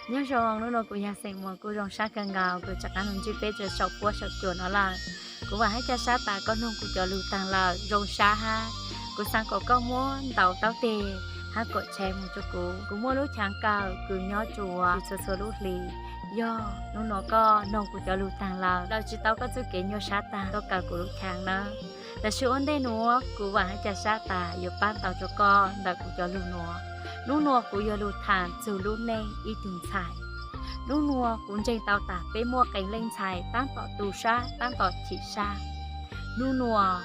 Nyob zoo, hnub no kuv yog Xeem Muas, kuv zoo sab kawg nkaus, kuv rov qab los ntsib peb rau saum huab saum cua no lawm. Kuv vam hab ca sab tas koj noog kuv cov lug taag lawm zoo sab hab. Kuv xaav kom koj muab ntaus taub teg hab kom tshee moog rua kuv. Kuv muaj lub chaav kawm kws nyob rua txhua txhua lub hlis. Yog hnub no koj noog kuv cov lug taag lawm, daws tsi tau koj txuj kev nyuaj sab taag tuaj kaw kuv lub chaav nawb. Tab sis ua ntej nuav kuv vam hab ca sab tas yuav paab tau rua koj ntawm kuv cov lug nuav. Hnub nuav kuv yuav lug thaam txug lub neej ib tug ntxhais. Hnub nuav kuv ntseeg tau tas peb muaj qee leej ntxhais taab tom tu sab taab tom chim sab. Hnub nuav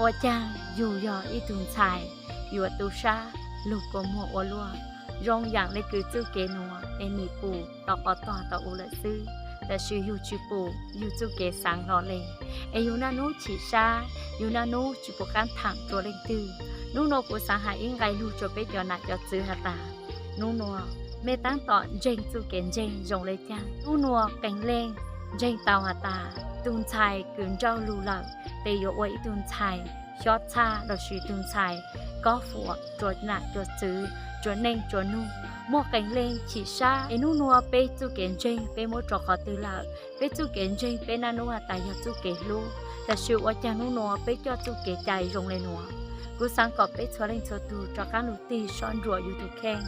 ua caag yug yog ib tug ntxhais yuav tu sab lug kua muag ua luaj, zoo yaam le kws txuj kev nuav es nwg pum tau qhov tog tau u lawm xwb, tab sis yug tsi pum yug txuj kev xaav hlo le, es yug naj nub chim sab, yug naj nub tsi pum qaab thaam rua leej twg. Hnub nuav kuv xaav has ib nqe lug rua peb cov nam cov txwv has tas, hnub nuav mej taab tom ntseeg txuj kev ntseeg zoo le caag. Hnub nuav qee leej ntseeg tau has tas tug ntxhais kws nrauj lug lawm tes yuav ua ib tug ntxhais xyob txhaj lossis tug ntxhais kob fuam rua nam rua txwv, rua neej rua nug. Muaj qee leej chim sab es hnub nuav peb txuj kev ntseeg peb muab rua qhov twg lawm, peb txuj kev ntseeg peb naj nub has tas yog txuj kev hlub, tab sis ua caag hnub nuav peb coj txuj kev cai zoo le nuav. Kuv xaav kom peb txhua leej txhua tug rov qaab lug tig sob ntsuam yug tug kheej,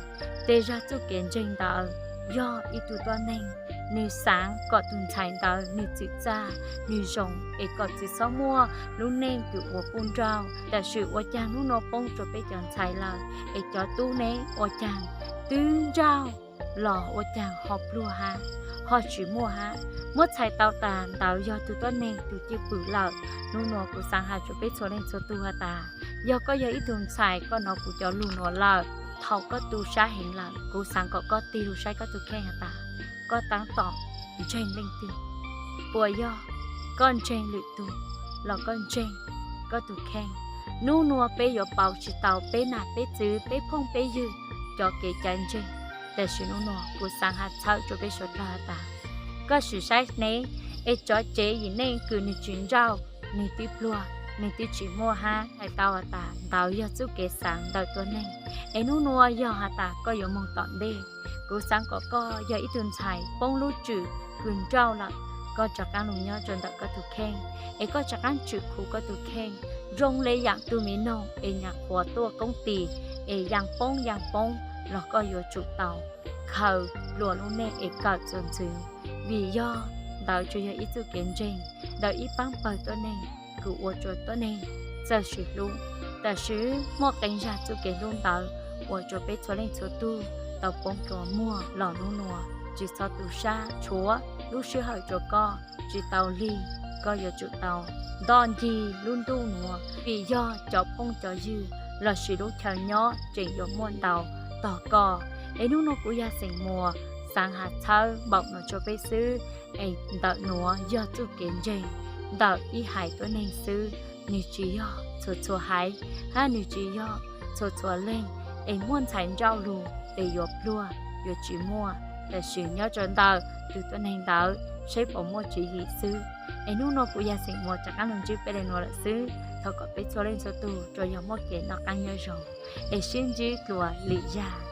tej zag txuj kev ntseeg ntawd yog ib tug tuab neeg, nwg xaav kom tug ntxhais ntawd nwg txwm txaj, nwg zoo es kom tsi xob muaj lub neej kws ua puj nrauj. Tab sis ua caag hnub nuav poob rua peb cov ntxhais lawm, es cov tub neb ua caag twb nrauj los ua caag ho pluag hab, ho tsi muaj hab. Muab txhais tau tas ntawd yog tug tuab neeg tug cwj pwm lawm. Hnub nuav kuv xaav has rua peb txhua leej txhua tug has tas, yog koj yog ib tug ntxhais koj nov kuv cov lug nuav lawm, thaum koj tu sab heev lawm kuv xaav kom koj tig lug saib koj tug kheej has tas koj taab tom ntseeg leej twg, puas yog koj ntseeg lwm tug los koj ntseeg koj tug kheej. Hnub nuav peb yuav pauv tsi tau peb nam peb txwv peb phooj peb ywg cov kev cai ntseeg. Tab sis hnub nuav kuv xaav has txhawb rua peb suav dlawg has tas, koj sim saib neb, es cov tsev yim neej kws nwg tsi nrauj, nwg twb pluag, nwg twb tsi muaj hab, hais tau has tas ntawd yog txuj kev xaav ntawm tuab neeg. Es hnub nuav yog has tas koj yuav moog tom ntej, kuv xaav kom koj yog ib tug ntxhais poob lub tswm kws nrauj lawm, koj rov qaab lug nyob rua ntawm koj tug kheej, es koj rov qaab tswm khuv koj tug kheej, zoo le yaam tug miv noog es nyam qhuav tuaj koob tis es yaa poob yaa poob los koj yuav tsum tau khaws plua lub neej es kawm txuas ntxwv, vim yog ntawd tsuas yog ib txuj kev ntseeg ntawm ib paab pawg tuab neeg kws ua rua tuab neeg txawj sib hlub. Tab sis muaj qee zag txuj kev hlub ntawd ua rua peb txhua leej txhua tug tau poob kua muag los hnub nuav. Tsi txhob tu sab, tshuav lub sij hawm rua koj tsi tau lig, koj yuav tsum tau ntoj ncig lub ntuj nuav, vim yog cov phooj cov ywg lossis lub chaw nyob tseem yuav muaj ntau tog koj. Es hnub nuav kuv yog Xeem Muas xaav has txhawb npaum nuav rua peb xwb, es ntawm nuav yog txuj kev ntseeg ntawm ib haiv tuab neeg xwb, nwg tsi yog txhua txhua haiv, hab nwg tsi yog txhua txhua leej. Es muaj ntxhais nrauj lug tes yuav pluag yuav tsi muaj, tab sis nyob rua ntawm tug tuab neeg ntawd saib puas muaj tswv yim xwb. Es hnub nuav kuv yog Xeem Muas rov qaab lug ntsib peb le nuav lawm xwb. Thov kom peb txhua leej txhua tug tsuas yog muaj kev noj qaab nyob zoo, es sib ntsib dlua lwm zag.